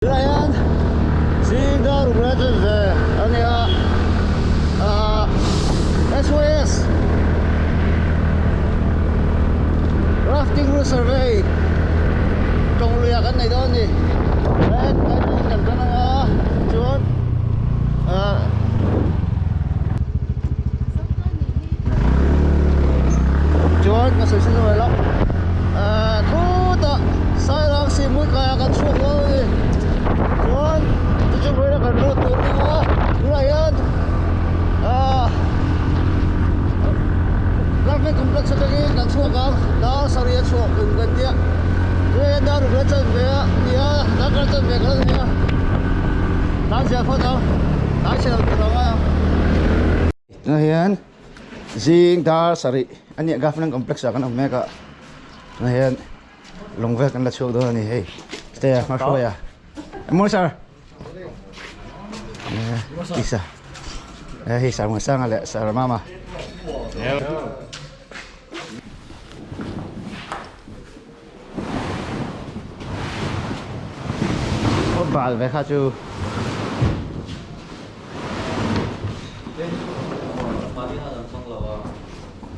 Tunah hian zing dar ruk lai chuan ve a ni a, ahh SOS Rafting Route Survey tawng luiah kan nei dawn a ni. He tlai pawhin kan tan ang a, chuan ahh chuan ka sawi sin lo ahh khutah Sairang Sihmui kaiah kan chhuak dawn a ni chuan chu chu vawiin a kan lut tur a ni a tunah hian ahh Government complex atangin kan chhuak ang dar sarih a chhuak in kan tia tunah hian dar ruk la chanve a ni a darkar chanve kal a ni a tan ziah phawt ang tlai chhe lo tur a ngai ang. Tunah hian zing dar sarih a nia Government complex ah kan awm mek a tunah hian lawng vel kan la chhuak dawn a ni hei stay a hma hruai a maw sir isa hei sir Muansanga leh sir Mama bal ve kha chu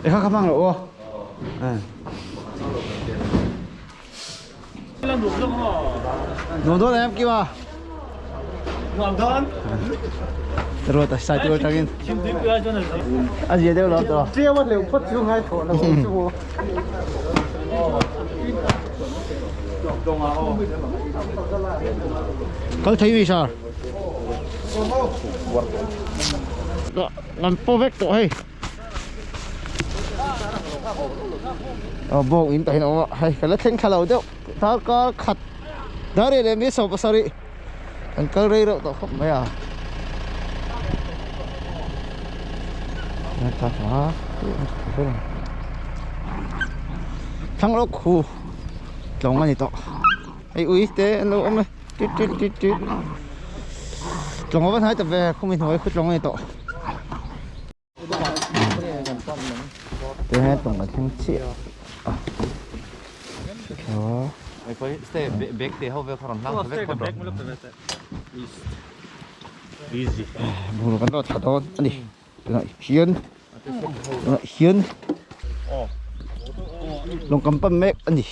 e kha kha mang lo aw nuam dawn em kima nuam dawn ruat a sai tur tangin a zia deuh lo to tlem a hleuh phawt chu ngai thawh lo chu maw kal thei mi sir kan paw vek tawh hei aw bawng in tah hian a awm a hei ka la thleng thla lo deuh darkar khat dar riat leh mi sawm pasarih kan kal rei reuh tawh khawp mai a thlang lawk khu tlawng a ni tawh hei ui te an lo awm e tit tit tit tit tlawng a va hnai ta ve khumi hnuai khu tlawng a ni tawh. Te tawng kan thleng chiah a bungraw kan rawt thla dawn a ni tunah hian tunah hian lawng kam pan mek a ni.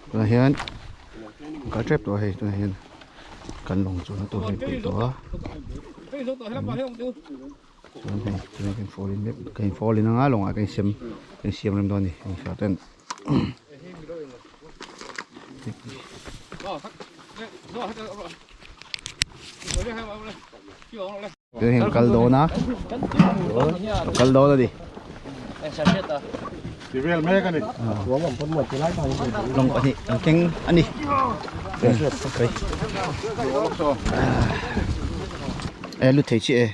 Tunah hian kal tep tawh a hei tunah hian kan lawng chuan a tur hi peih tawh a chuan hei tunah hian fall in kan in fall in anga lawngah kan insiam kan insiam rem dawn a ni hei hriat ten. Tunah hian kal dawn a kal dawn a ni. Lawng pahnih an keng a ni. E lut thei chiah e.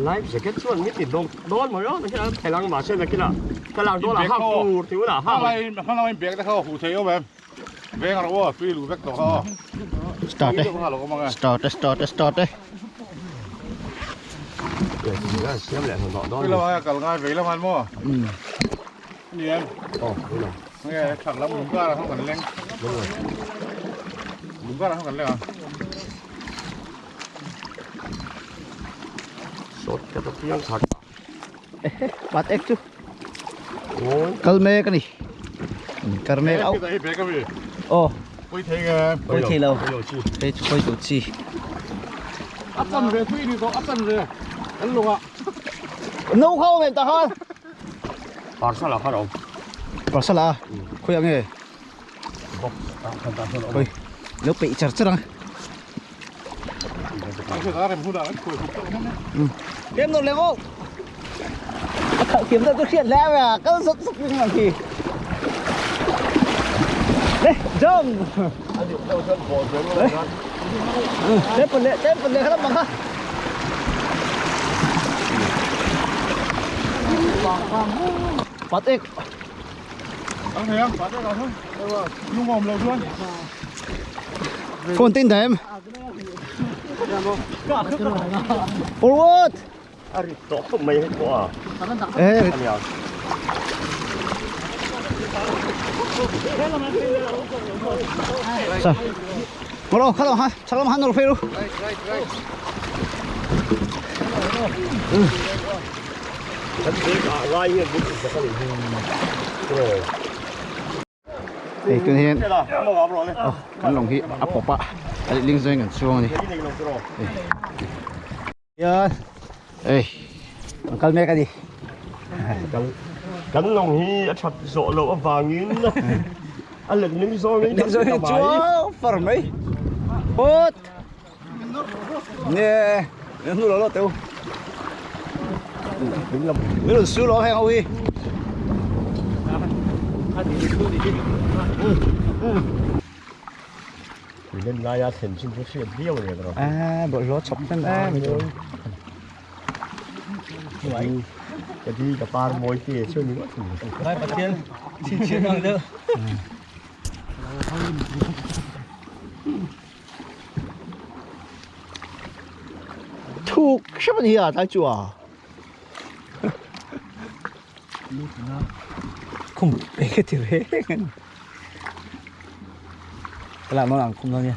Life jacket chuan mi ti dawng dawn mai aw hian theilang mahse nakina ka lak dawn ah hak tur ti hunah hak hmalai bag te kha huh thei awm em veng rawh aw tui luh vek tawh kha aw start e start e start e start e tui lamah kal ngai vei lamah maw ni em nge thak lam lung karah khan kan leng. Lungkar ah kan leng a. Sawt ka ta piang khat. Bat ek chu. Kal mek a ni. Kar mek au. Aw. Pui thei nge. Pui thei lo. Hei chu pui tur chi. A chan ve tui ni tawh a chan ve. Kan lung ah. No kha awm em tahan. Parcel ah khan a awm. Parcel ah? Khawi ah nge? Box ah khan tah chuan a awm. Khawi. Lo peih char char ang. Kem nawr leh maw? A khalh thiam deuh chu hriat hle mai a, kal zawt zawt ring ang khi. Le, jump! Temple leh, temple leh kha lam bang kha. Pat ek. Ang thei ang, pat ek ang. Lung awm lo chuan. Phone tin them. Forward. A rit tawh khawp mai hei pawh a. Eh. Ania. Sa. Ngolo khalam ha, chalam han nor phei ru. Right, right, right. Kan bag ah ngai hian bul zak a nih hi. Hei tun hian kan lawng hi a pawp a a lehling zawng in kan chuang a ni hian ei kan kal mek a ni Kan lawng hi a that zawh loh avangin a lehling zawng in kan chuang far mai phawt Nè, nó lỗ lỗ tiêu. Nó lỗ xíu lỗ hang ui. Lên lai á thèm xin chút xíu điêu này rồi. À, bộ lỗ chọc lên à, mình rồi. Cái đi cái ba mối thì chưa nữa. Đây bà tiên, xin chiến bằng nữa. Thuk hrep a ni a tlai chu a khum eng nge ti reng a ni ka lah mawng ang khum dawn nia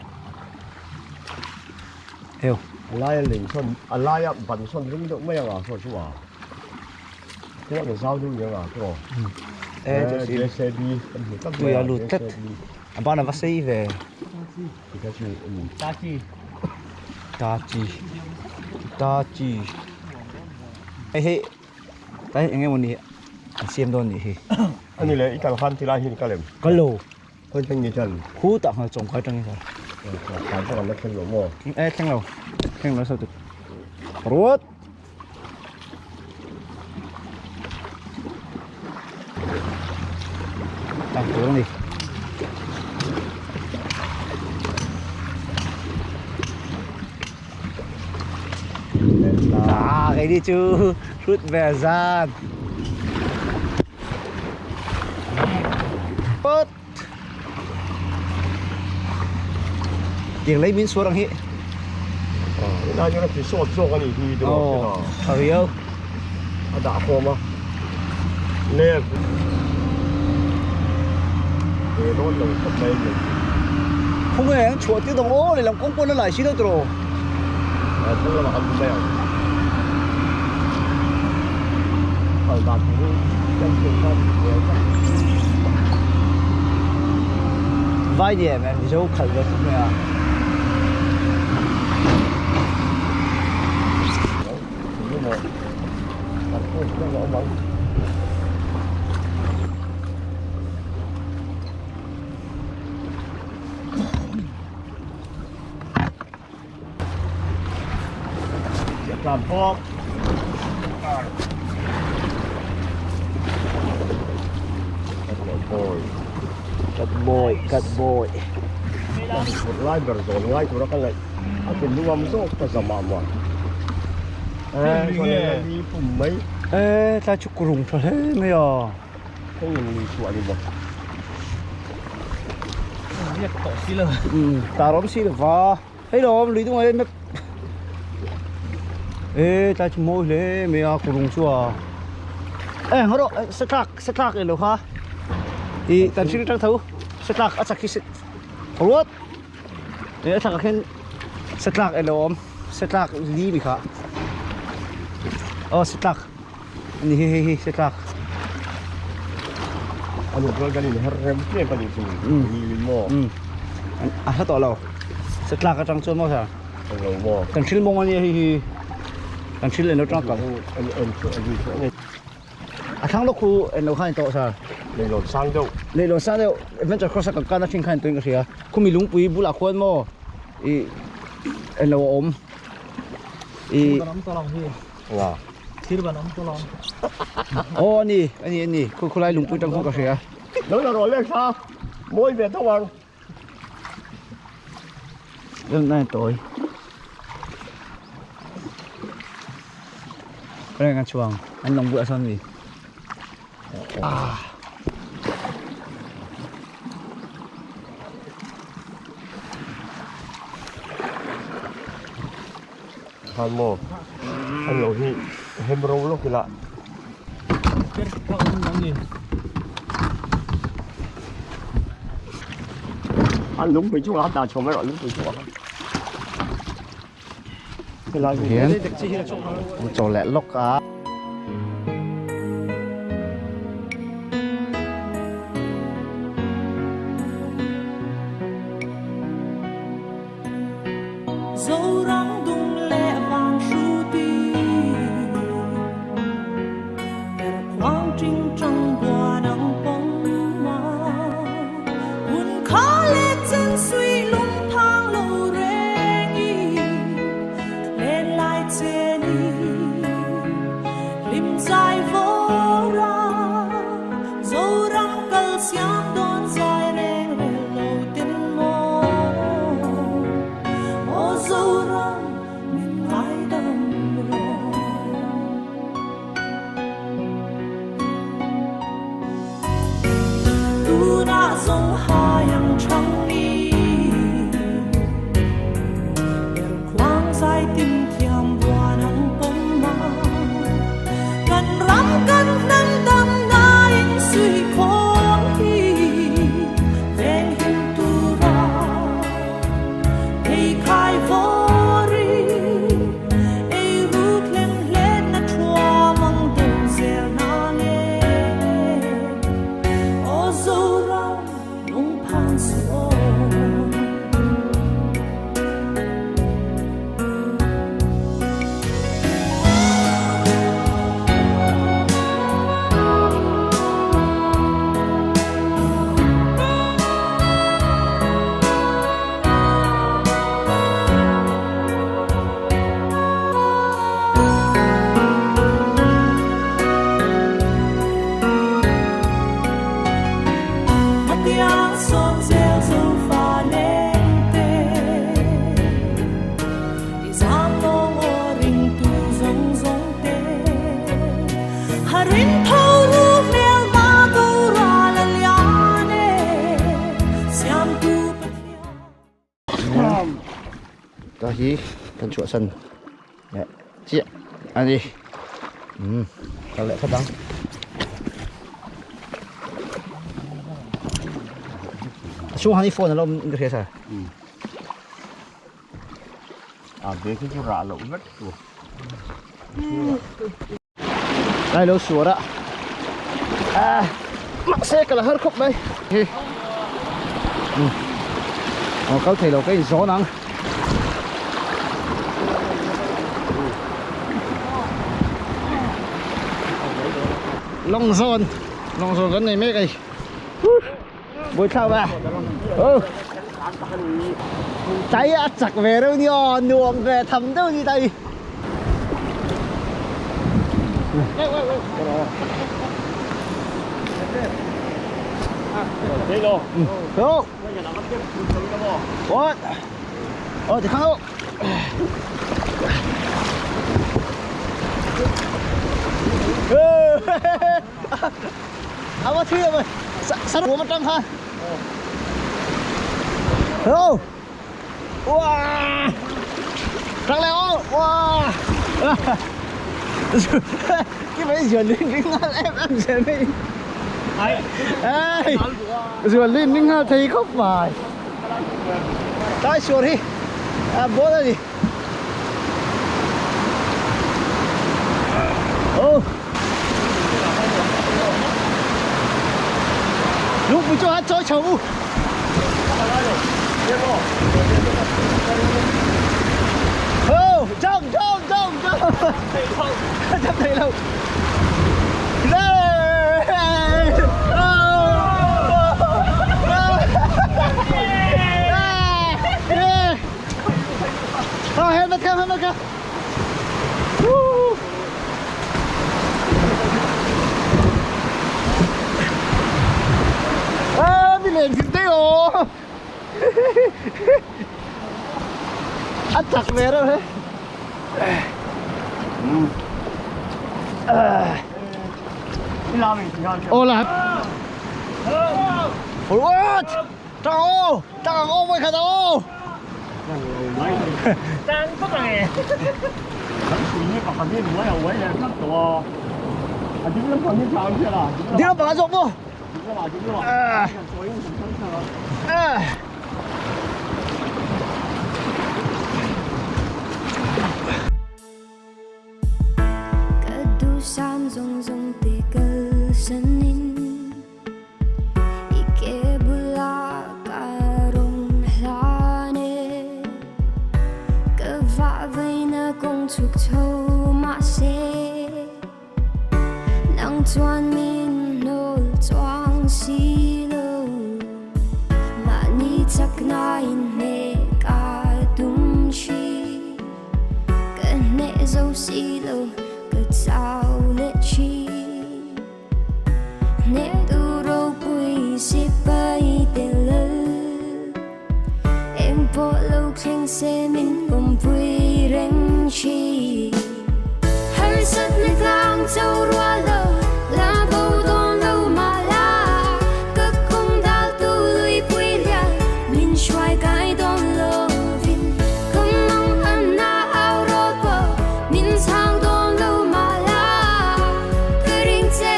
heu a laia lei sawn a laia ban sawn ring deuh mai ang ah saw chu a kawng a zau deuh nia ang ah chu e JCB kan hmu tlat tui a lut tlat a ban a va sei ve. Tachi Tachi hei hei tlai eng emaw ni an siam dawn nih hi ani le i kal khan tilai hi ka lem ka lo khawi thleng ni chuan khu tah nghal chawng khai tangin kha khai pawh kan la thleng lo maw e thleng lo thleng lo sa tu ruat Tang tur a ni. À, cái đi chú rút về gian. Bớt. Tiếng lấy miếng suốt ang hi. Lai chu ti sawt zawk a nih hi tih Aw, tha riau. A dah khawm a, le ve dawn lo khawp mai a ni. Khaw nge ang chhuah tir dawng aw lehlam kawng pawn a lai si deuh tawh. A thlang lamah kan hmu mai ang. Phal dan tur hi kan thei khan hmel tak. Vai ni em em Mizo khalh ve khawp mai a. Làm phô. Cut boy, cut boy. Lai ber zawn ngai tura ka ngaih a ti nuam zawk ta zama maw. E chuan in li pum mai. E tlai chu kurung tha hle mai a. Kawng in lui chhuah a ni bawk. Ta rawm si lo va. Hei lawm lui dungah hian map e tlai chu mawi hle mai a kurung chu a e haw rawh se tlak se tlak ilo kha ih kan hring tang tho se tlak a chak hi se. Ruat e a thak khen setlak elo awm setlak li mi kha aw setlak ani hi hei hi setlak Ani chuan kan in her rem tlem a nih chu ni maw a hla tawh lo setlak atang chuan maw sir lo maw kan thil mawng ania hei hi kan thil elo tang kal en en chu a ni chu a ni A thlang lawk khu en lo khan tawh sir. Leihlawn sang deuh. Leihlawn sang deuh Adventure Cross a kan kan athin khan tuin ka hria. Khumi lungpui bulah khuan maw i en lo a awm. I Thil ban awm tawh lo hi. Nga. Thil ban awm tawh lo. Aw ani ani ani khu khulai lungpui tang khuan ka hria. Lo la rawh lek kha mawi ve tho ang. Em nai tawi. Cái này ngàn chuồng, anh lòng vựa xong gì? À. Khan maw an lo hi hem ro lawk ila. An lungpui chungah khan dah chhuah mai rawh lungpui chungah khan. Helai Hian chaw leh lawk a. Zoram dum leh vang hruti Er khuang ting tang buan ang pawng ma Hun kha leh chen sui lung phang lo reng i Len lai chen i Hlim zai vawr a Zoram kal siam dawn zai reng rel lo tin maw Aw Zoram min ngaidam rawh. Tunah zawng hai ang chang i Er khuang zai tin thiam buan ang pawm ma Kan ram kan hnam dam nain suih khawm hi veng him tura Thei khai vawr i ei rut hlem hlet na thuam ang deuh zel na nge Aw Zoram lungphan suh aw. Hmatiang sawm zel zo fa leng te I zam lawng aw ringtu zawng zawng te Harin tho lu hmel ma do ral a lian e Siamtu Pathian. Ta hi kan chhuahsan leh chiah a ni. Umm kal leh phawt ang. A chhung han i phone a lo awm in ka hria sir. A ve khi chu rah loh vek tur. Lai lo suar a ah mahse ka la har khawp mai hi aw kal thei lo ka in zawn ang lawng zawn lawng zawn kan nei mek a ni buai thlak ve oh tai a chak ve reuh ni aw nuam ve tham deuh ni tai Go. What? Ờ thì khang A va thi rồi Sao nó 100 ha Hello Wow Răng leo Wow Cái mấy giờ lên cái ngon em em giờ đi Ê Giờ lên những thấy khóc bài Tai suar hi a bawn a ni. Oh. Lungpui chu a chawi chho u. Oh, jump, jump, jump, jump. Jump thei lo. Helmet ka, helmet ka. Woo! Ah, mi len thim te o. A chak ve reuh he. Ô là Forward! Tang ô! Tang ô mới khát ô! Tang phất này. Đi nó bảo rộng vô. Ka duhsam zawng zawng te kalsanin i ke bula ka rawn hlan e. Ka vah vaina kawng chhuk chho mahse nang chuan min hnawl chuang si lo. Mahni chakna inhne ka tum thin. Ka hneh zo si lo ka chau leh thin. Hneh tu ropui sipai te lal. Eng pawh lo thleng se min awmpui reng thin. Harsatna tlang cho rual lo la bo dawn lo mah la. Ka kawng dal tu lui pui lian min hruai kai dawn lovin. Ka mang an na au rawt pawh min chhang dawn lo mah la. Ka ring che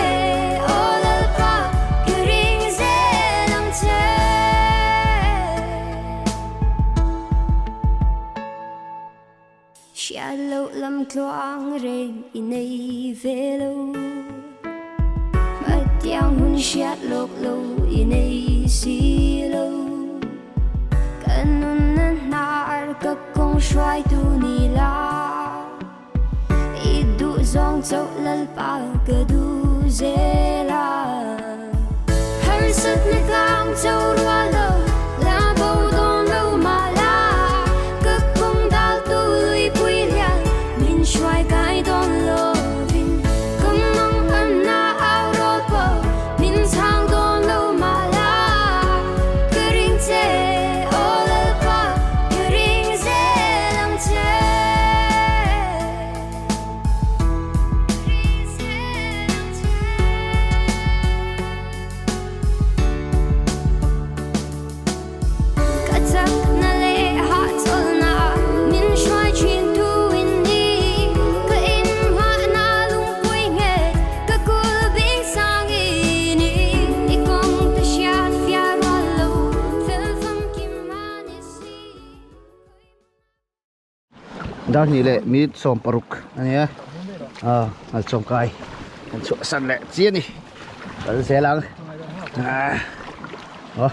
aw Lalpa ka ring zel ang che. Hriat loh lam tluang reng i nei ve lo. Hmatiang hun hriat lawk lo i nei si lo. Ka nunna hnar ka kawng hruaitu ni la. I duh zawng chauh Lalpa ka duh zel a. Harsatna tlang cho rual lo la bo dawn lo mah la. Ka kawng dal tu lui pui lian min hruai kai dawn lovin. Ka mang an na au rawt pawh min chhang dawn lo mah la. Ka ring che aw Lalpa ka ring zel ang che. Ka chakna leh hahchawlhna min hruai thin thu in ni. Ka inhmahna lungpui nghet ka kul bik sang i ni. I kawng te hriat fiah rual lo fel famkim a ni si. Dar hnih leh minute 60 a ni a, ah Ngalchawngkai kan chhuah san leh chi a ni, kal zel ang ah aw.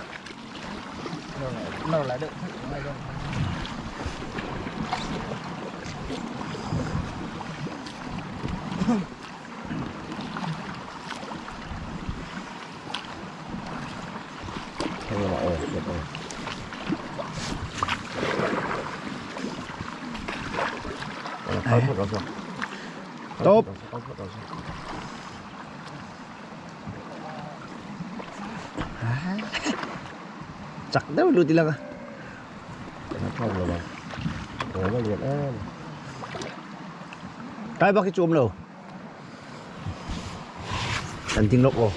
Top. Chak deuh lut ila ka. Kai bak hi chu awm lo. Kan ding lawk aw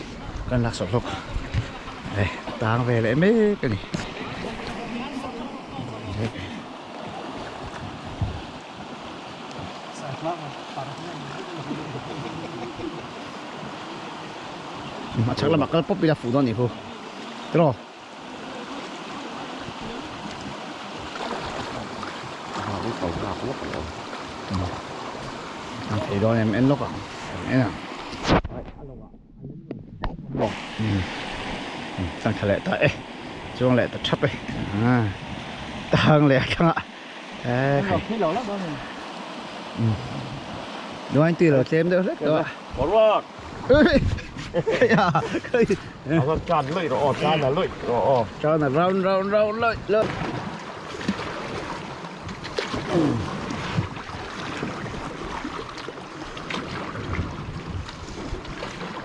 kan lak sawk hlawk eh tang ve leh mek a ni. A chhak lamah kal pawp ila fuh dawn a nih khu tiraw. Naupang tlak lawk an awm. An thei dawn em en lawk ang en ang. Tang tha leh ta e chuang leh ta thap e tang leh thlang ah e khai Đúng anh tùy là chém được hết đó. Boruak. Ya, khơi. A chan lợi rồi, chan là lợi rồi. Cho là round round round lợi lợi.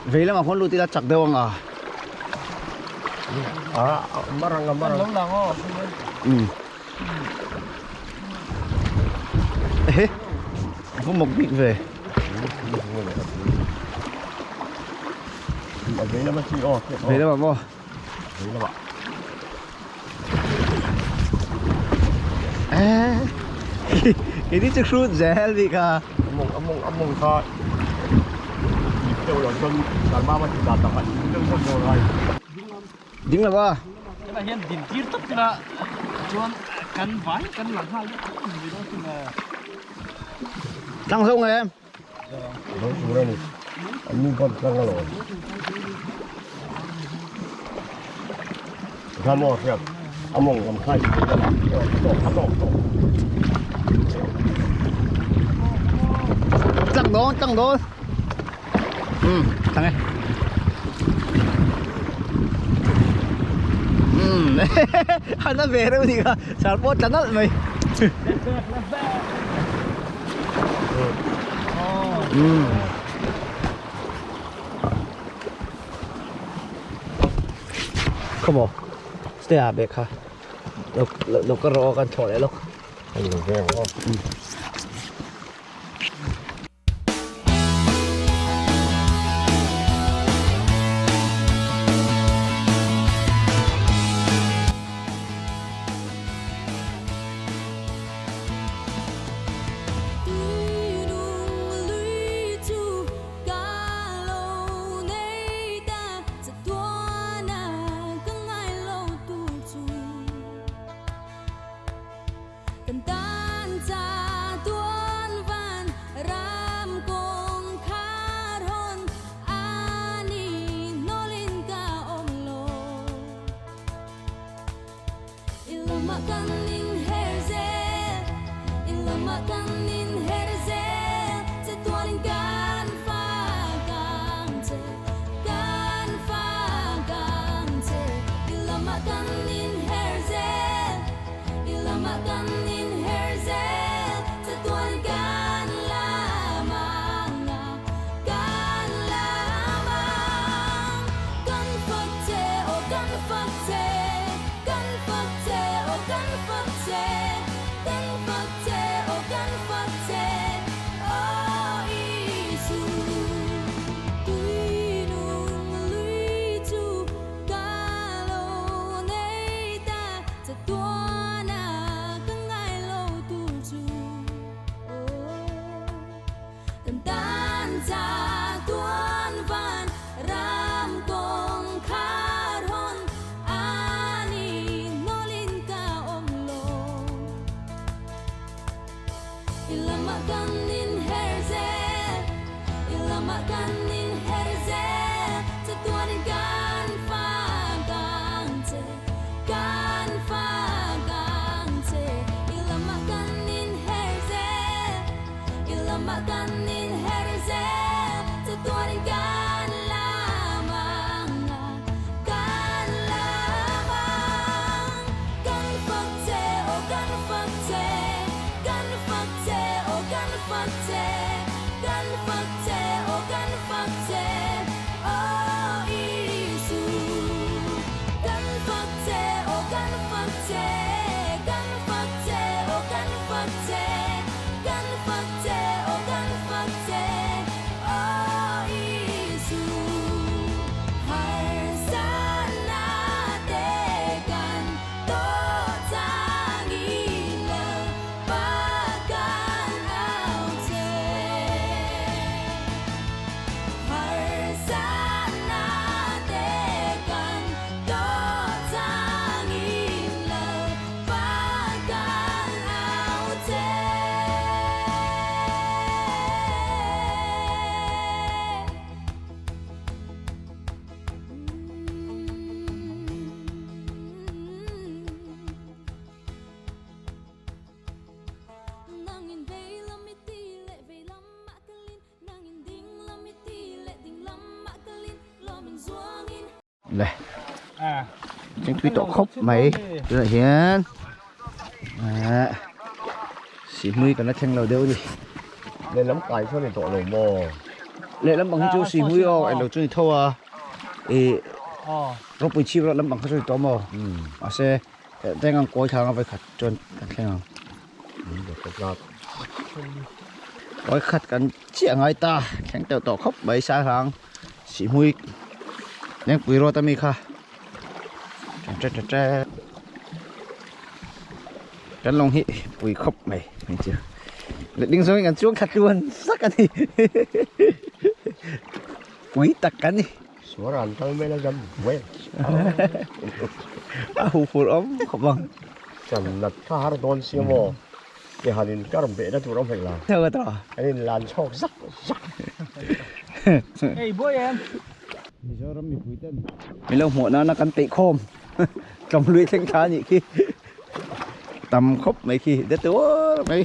Vei lamah khuan lut ila chak deuh ang a. A marang a marang. Um. Ehe. Có một bit về. A vei lamah chi aw. Vei lamah maw? Vei lamah. Eh. Cái đi trước rút zel đi cả. Among among among kha ip deuh loh chuan kan mama tih dan takah ip deuh zawk zawk lai. Ding lova. Hetah hian din tir tak ila chuan kan vai kan lang nghal vek ang ni dawn sin le. Tlang zo nge em? Lo tur a ni. An nu pawn tlang a lawn. Tikhan maw hriat a mawng lam kha in tih lamah tawk a tawk tawh. Tlang dawn tlang dawn. Um tlang e. Um an a ve reuh nih kha sar pawh tla nalh mai. Um. Come on. Stay up bek kha. Lo lo ka ro kan thaw leh lawk. Hei lo veng aw. Le cheng thui tawh khawp mai tunah hian sihmui kan la thleng lo deuh a ni. Lehlam kai chuan ni tawh lo maw? Lehlam bang hi chu sihmui aw eng lo chu ni tho a ih ropui chhip erawh lampang kha chu ni tawh maw? Mahse teng ang kawi thlang a vawikhat chuan kan thleng ang. Vawikhat kan chiah ngai ta thleng teuh tawh khawp mai Saihrang sihmui Lengpui road ami kha kan lawng hi pui khawp mai hei chu letling zawngin kan chuang thla tluan sak a ni pui tak kan ni. Suar an kal mai la zam buai a hu fur awm khawp ang. Chan nat kha har dawn sia maw ke han in kar beh na tur awm hek la. Theu ka tawh. Kan in lan chhawk zak zak. Hei buai em. Mizoram mipui ten min lo hmuh nana kan peih khawm tlawm lui thleng thla anih khi tam khawp mai khi de tur mai.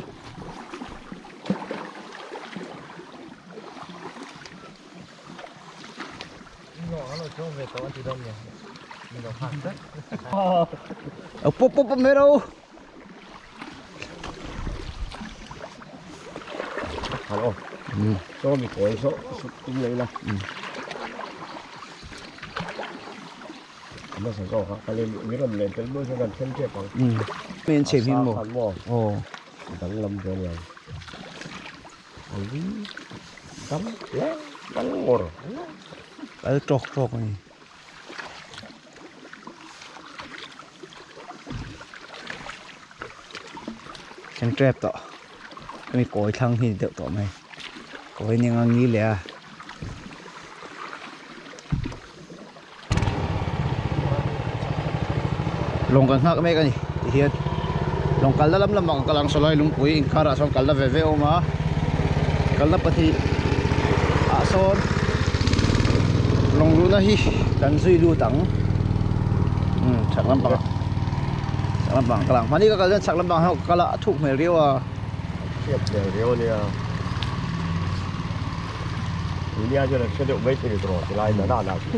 Pop pop pop mai ro. Hello. Cho mi kawi so suk tum lei la. Ama sa zo kha kale mi ron len tel mo kan thleng tep ang. Men che hi mo. Oh. Dang lam dawn yang. Dam le dang ngor. Kal tok tok ni. Thleng tep tawh hemi kawi thlang hi ni deuh tawh mai kawi ning ang ni leh a. Lawng kan nghak mek a ni ti hian lawng kalna lam lamah kan kal ang sawlai lungpui inkharah sawn kalna ve ve a awm a kalna pahnih ah sawn lawng luhna hi kan zui lut ang umm chhak lampang chhak lampang ka lang hmani ka kal hian chhak lampang hi ka kal a a thuk hmel riau a. Hriat hmel riau a nia Dunia chuan an hre deuh mai thei tawh ti lai na na chu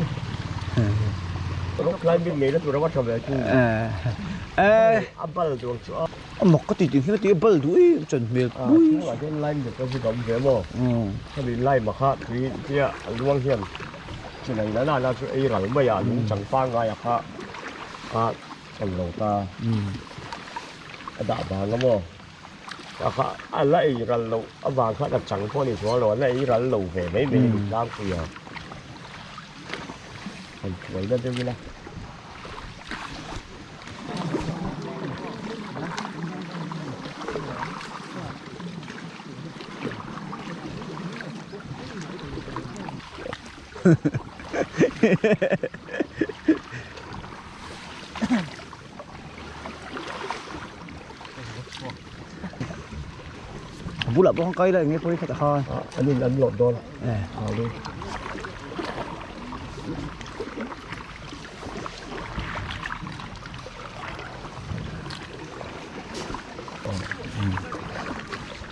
rock climbing nei na tur a va tha ve chu a bal duh ang chu a. A mak ka ti tih hi ti a bal duh em chuan hmel pui. A chhungah hian lime te pawh hi ka awm ve maw hemi lime a kha tui tia a luang hian chinai na na chu ei ral mai a lung chang pangngai a kha a chan lo ta a dah vang a maw a kha a la ei ral loh avang khan a chang pawh a ni chuang lo a la ei ral lo ve mai mai a ni tlangpui a han tuai na deuh ila. A bulah pawh khan kai la eng nge pawi khat a khan. An in an lawt dawn.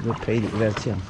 Lut phei duh vel chiang.